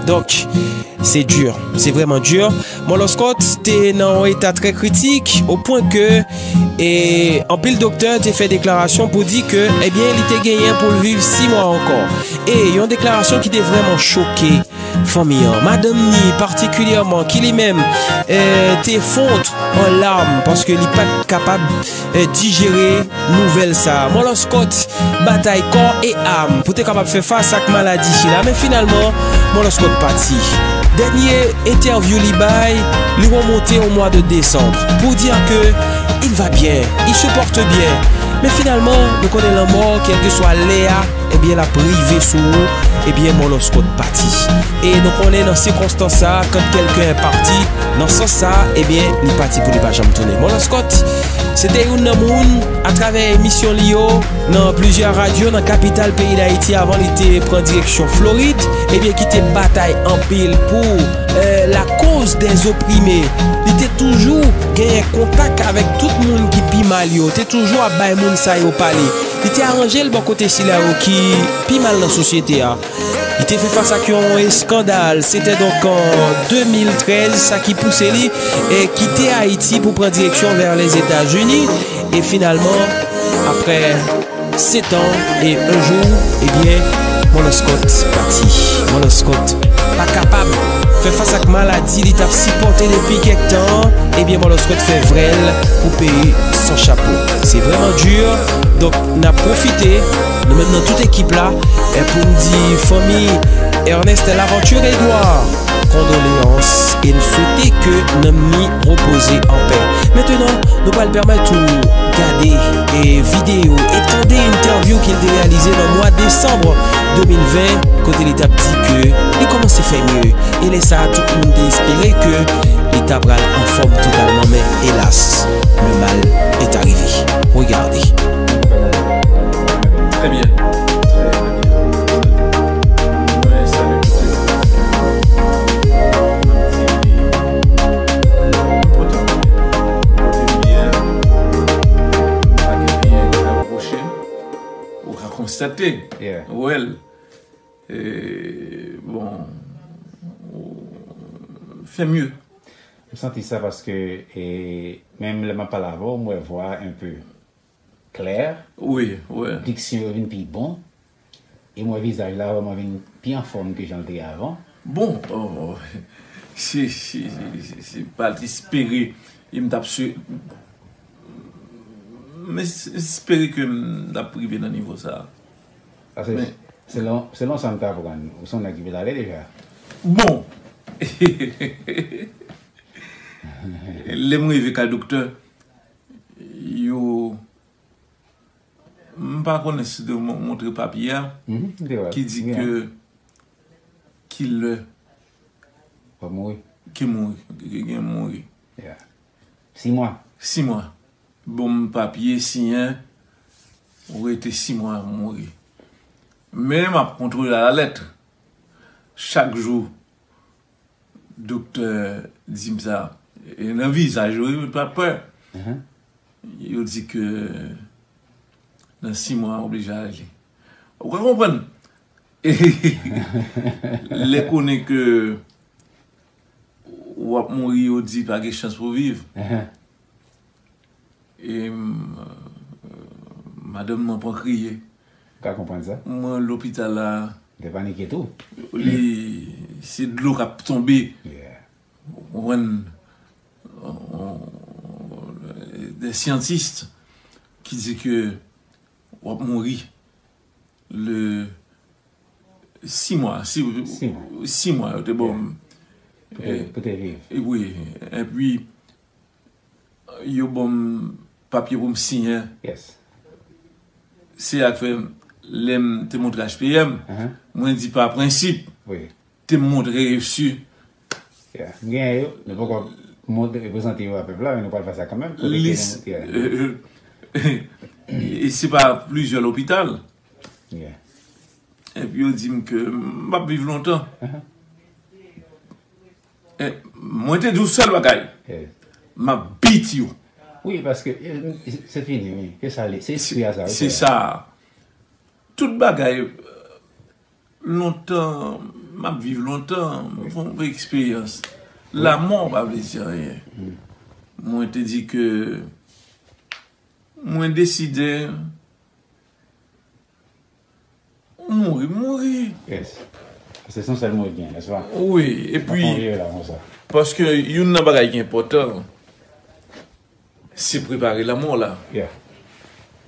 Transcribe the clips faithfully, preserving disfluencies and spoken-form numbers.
Donk, se di, se vrèman di. Mòlòskòt te nan yon eta trè kritik, o pwen ke, e, anpil doktè te fè deklarasyon pou di ke, ebyen, li te genyen pou l viv sis mwa ankò. E yon deklarasyon ki te vrèman choke fanmi an. Madanm ni patikilyèman, ki li menm, e, te fon an lam paske li pa t kapab, e, dijere nouvèl sa a. Mòlòskòt batay kò e am pou te kapab fè fas ak maladi sila. Men finalman, Mòlòskòt pati. Dènye entèvyou li bay, li remonte o mwa de desanm pou di ke il va bien, il se porte bien. Men finalman, nou konnen lanmò, kèlkeswa lè a, ebyen, l ap rive sou ou, ebyen, Mòlòskòt pati. E nou konnen nan sikonstans sa a, quand quelqu'un est parti, nan sans sa a, ebyen, li pati pou li pa janm tounen. Mòlòskòt, se te youn nan moun, atravè emisyon li yo, nan plizyè radyo nan kapital peyi Dayiti avan li te pran direksyon Florid, ebyen, ki te batay anpil pou, eh, la cause des opprimés. Li te toujou genyen kontak avèk tout moun ki pi mal yo, te toujou ap bay moun sa yo pale. Li te aranje l bò kote sila yo ki pi mal nan sosyete a. Li te fè fas ak yon eskandal. Se te donk an de mil trèz, sa ki pouse li, eh, kite Ayiti pou pran direksyon vè Lèzetazini. E finalman, apre sèt an e yon jou, ebyen, Mòlòskòt pati. Mòlòskòt pa kapab fè fas ak maladi li t ap sipòte depi kèk tan. Ebyen, Mòlòskòt fè vwèl pou peyi san chapo. Se vrèman di. Donk, n ap pwofite, nou menm nan tout ekip la, e pou n di fanmi Ernest Laventure Edouard, kondoleyans e n swete ke nanm ni repoze an pè. Mentenan, nou pral pèmèt ou gade, e, videyo e tande entèvyou ke l te reyalize nan mwa desanm de mil ven, kote li t ap di ke li kòmanse fè mye. E lè sa a, tout moun te espere ke li ta pral anfòm totalman, men elas, le mal est arrivé. Regardez. Très bien. Très bien. Mwen salye tout moun. Mwen di, nou pote byen. Nou pote byen. Nou pa gen byen ki ka repwoche. Ou ka konstate. Yeah. Well, e, bon, ou fè mye. M santi sa paske, e, menm lè m ap pale avè w, m wè vwa a enpe klè. Wi, wi. Diksyon yo vin pi bon. E m wè vizaj la vrèman vin pi anfòm ke jan l te ye avan. Bon, oh, se, se, se, se pa t espere, e m t ap swe-, men s-, espere ke m t ap rive nan nivo sa a. Paske men selon, selon sa m t aprann, ou se yon nèg ki pral ale deja. Bon. Lè m rive kay doktè, yo, m pa konnen si te mon-, montre papye a, mhm, m te wè l, ki di ke, ki lè w ap mouri, ki mouri, ki gen mouri. Yeah. Sis mwa. Sis mwa. Bon, m papye, siyen, ou rete sis mwa, mouri. Men m ap kontwole alalèt. Chak jou, doktè di m sa. E nan vizaj yo, yo pa pè. Mhm. Yo di ke nan sis mwa, oblije ale. Ou ka konprann? Lè konnen ke w ap mouri, yo di pa gen chans pou w viv. Mhm. E, m, madanm mwen pran kriye. Ou ka konprann sa? Mwen lopital la. Te panike tou. Li, se dlo k ap tonbe. Yeah. Ou konprann, de syantis ki di ke w ap mouri le sis mwa, si, sis mwa, sis mwa, yo te ban m. Pou te, eh, pou te viv. Eh, wi, epi, yo ban m papye pou m siyen. Yes. Se sa k fè, lè m te montre H P M, uh-huh, mwen di pa prensip, wi, te montre resi. Yeah. M genyen yo, nou poko montre, prezante yo a pèp la, men nou pral fè sa kanmenm. Kote ke lis, nou, yeah, euh, euh, e se pa plizyè lopital. Yeah. Epi yo di m ke m p ap viv lontan. Uh-huh. E mwen te di w sèl bagay. Yeah. M ap beat you. Wi, paske, eh, se fini, wi. Se sa, se espri a sa, wi, se sa. Tout bagay, Lontan, m ap viv lontan, m fè yon eksperyans. Lanmò pa vle di anyen. Mwen te di ke mwen deside mouri, mouri. Yes. Se yon sèl mwen gen, nèspa? Wi, epi, paske youn nan bagay ki enpòtan, se prepare lanmò la. Yeah.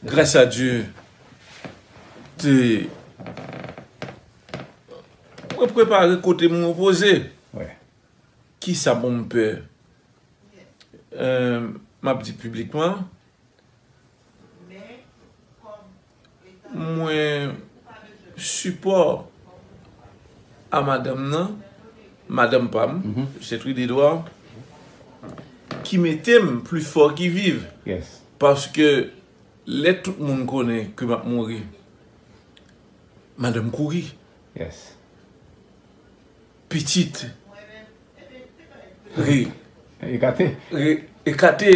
Gras a Dye, te, mwen prepare kote m repoze. Wi. Kisa pou m pè? Euh, m ap di piblikman, mwen sipò a madanm nan, madanm pa m, Setrid Edouard, ki mete m pli fò ki viv. Yes. Paske lè tout moun konnen ke m ap mouri, madanm kouri. Yes. Pitit. Re-, ekate. Re-, ekate.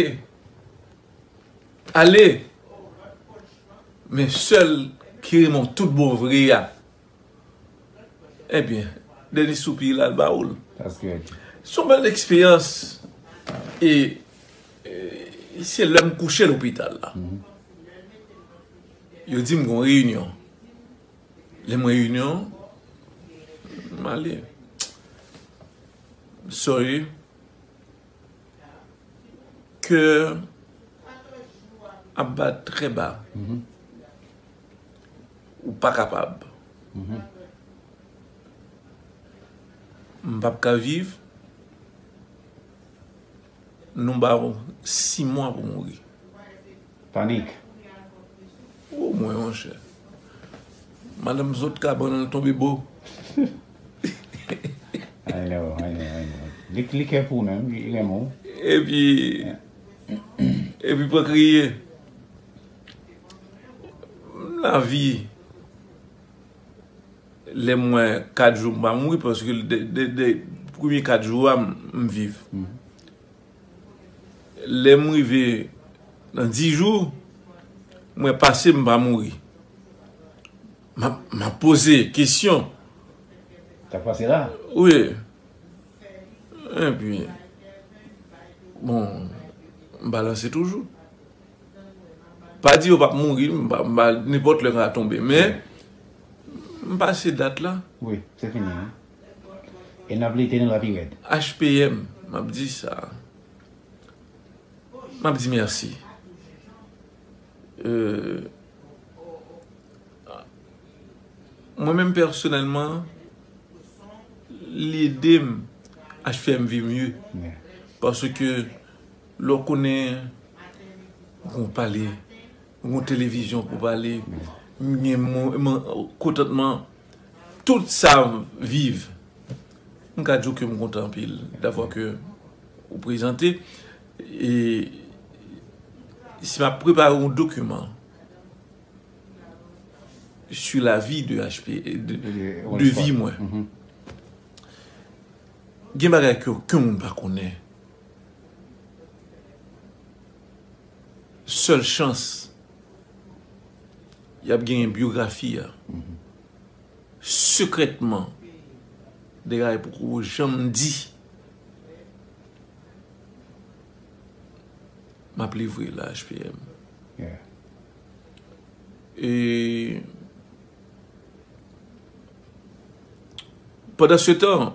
Ale. Men sèl ki renmen w tout bon vre a. Ebyen, dènye soupi l al ba ou l. That's good. Se yon bèl eksperyans. E, e se lè m kouche lopital la. Yo di m gon reyinyon. Lè m reyinyon, m ale. Sorry. Kè ap bat trè ba. Ou pa kapab. M p ap ka viv. Nou ba w sis mwa pou mouri. Panik. O mwen, monchè. Madanm sot kabann nan tonbe bo. I know, I know, I know. Li, li kè pou ou menm, li renmen w. Epi, epi pran kriye. Lavi, lè m wè kat jou m pa mouri, paske de, de, de premye kat jou a m, m viv. Lè m rive nan dis jou, m wè pase m pa mouri. M ap, m ap poze kesyon. Sa pase la? Wi. Epi, bon, m balanse toujou. Pa di yo p ap mouri, m pa, m pa, nenpòt lè m ka tonbe, men m pase dat la. Wi, se fini, wi. E n ap lite, nou la pi rèd. H P M, m ap di sa. M ap di mèsi. Euh, mwen menm pèsonèlman, li ede m, H P M viv mye. Paske lè w konnen gon pale, gon televizyon pou pale, gen mo-, mo-, kontantman, tout sa viv. M ka di w ke m kontan anpil davwa ke ou prezante. E si m ap prepare yon dokiman sur la vie de H P, de, de vi mwen, gen bagay ke okenn moun pa konnen. Sèl chans, y ap genyen byografi a. Sekrètman, de bagay poko janm di. M ap livre la, H P M. E pandan se tan,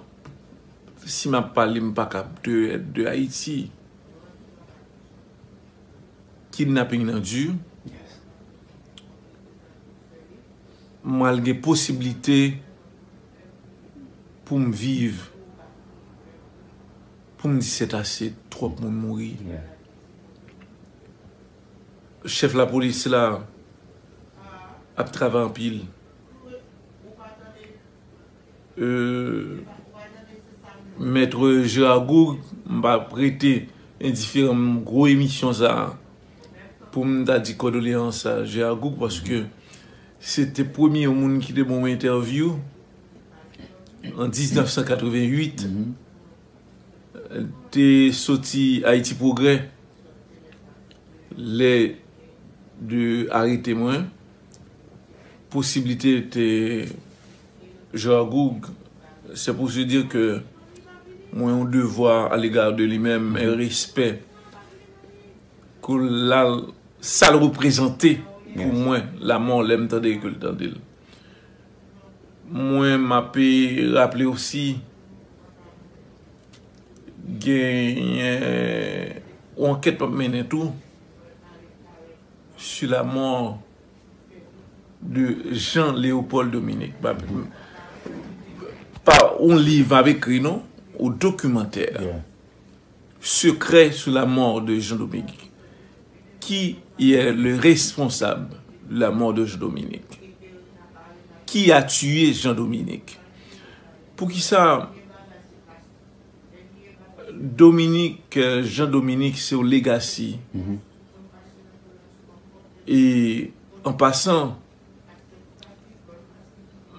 si m ap pale, m pa kab de, de Ayiti. Kidnaping nan di. M al gen posiblite pou m viv, pou m di sètase, twòp moun mouri. Chèf lapolis la ap travay anpil. Euh, Mèt Gérard Gourgue, m pa p rete endiferan, m gwo emisyon sa a, pou m ta di kondoleyans a Gérard Gourgue, paske se te premye moun ki te ban m entèvyou an diznèf san katrevenn uit. Te soti Ayiti Pwogrè, lè de arete mwen, posiblite te Gérard Gourgue, c'est pour se dire que mwen yon devwa a lega de li menm, un respect. Kou l la, sa l reprezante pou mwen, lamò, lè m tande ke l tande l. Mwen, m ape raple osi, genyen yon ankèt m ap mennen tou sur la mort de Jean Léopold Dominique. Pa, pa yon liv m ap ekri, non, yon dokimantè. Secret sur la mort de Jean Dominique. Qui est le responsable de la mort de Jean Dominique? Qui a tué Jean Dominique? Poukisa Dominique, euh, Jean Dominique, se yon legacy? E an pasan,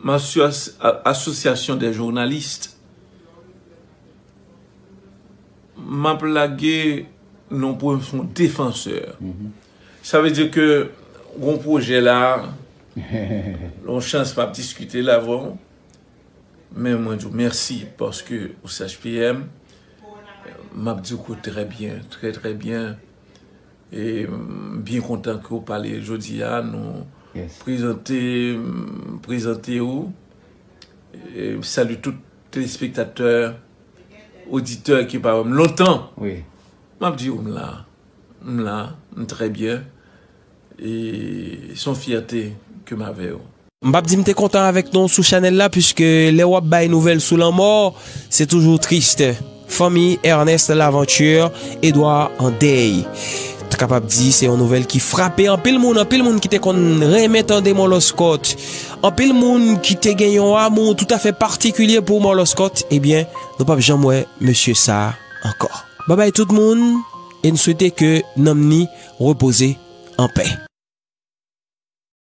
m asosyas-, a-, asosyasyon dè jounalis, m ap lage non pou yon defansè. Sa vle di ke yon pwojè la, yon chans m ap diskite la avè w, men mwen di w mèsi paske ou C H P M, m ap di w ke trè byen, trè, trè byen. E m byen kontan ke w pale jodi a, nou prezante, m prezante w. E m salye tout telespektatè, oditè ki pa wè m lontan. M ap di w m la, m la, m trè byen. E se yon fyète ke m avè w. M p ap di m te kontan avèk nou sou chanèl la, piske lè w ap bay nouvèl sou lanmò, se toujou tris. Fanmi Ernest Laventure, Edouard an dèy. T kapab di se yon nouvèl ki frape anpil moun, anpil moun ki te konn renmen tande Mòlòskòt, anpil moun ki te gen yon amou toutafè patikilye pou Mòlòskòt, ebyen, nou p ap janm wè mesye sa a ankò. Babay tout moun, e n swete ke nanm ni repoze anpè.